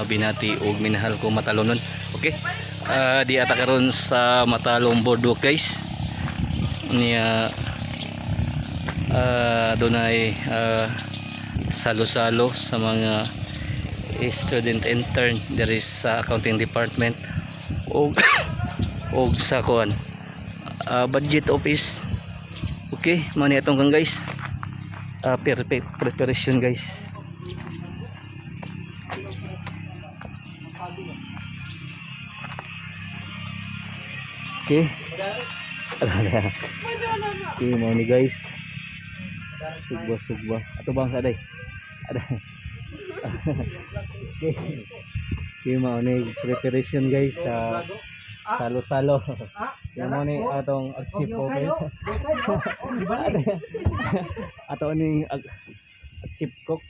binati ug minahal ko Matalomnon. Okay. Di ata karon sa Matalom Boardwalk, guys. Niya dunay salo-salo sa mga student intern diri sa accounting department ug og sa kuan budget office. Okay, mao ni atong kang, guys, preparation, guys. Okay. Okay, mao ni, guys. Sugba sugba. Ato bang sa aday? Aday. Okay. Okay, mao ni preparation, guys, sa salo-salo. Yan mo ni atong chief office. Ato ning chief cook.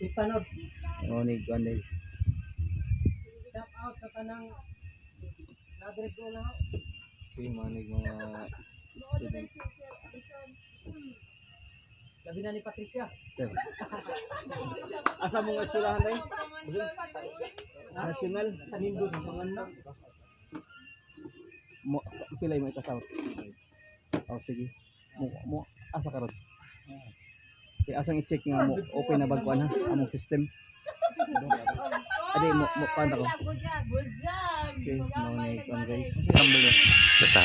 Ipanod. Mao ni kuan ni. Shout out sa tanang nadrip ko lang. Okay, mao ni mga student. Labi na ni Patricia. Sir. Asa mo nga eskwelahan day? National. Sa nindot mga anak. Mo sila mo ikasaw. Oh, sige. Mo asa karon? Kay asang i-check nga mo open na bag kuan ha among system. Adi mo kuan ako. Okay, mao ni kuan, guys. Basta.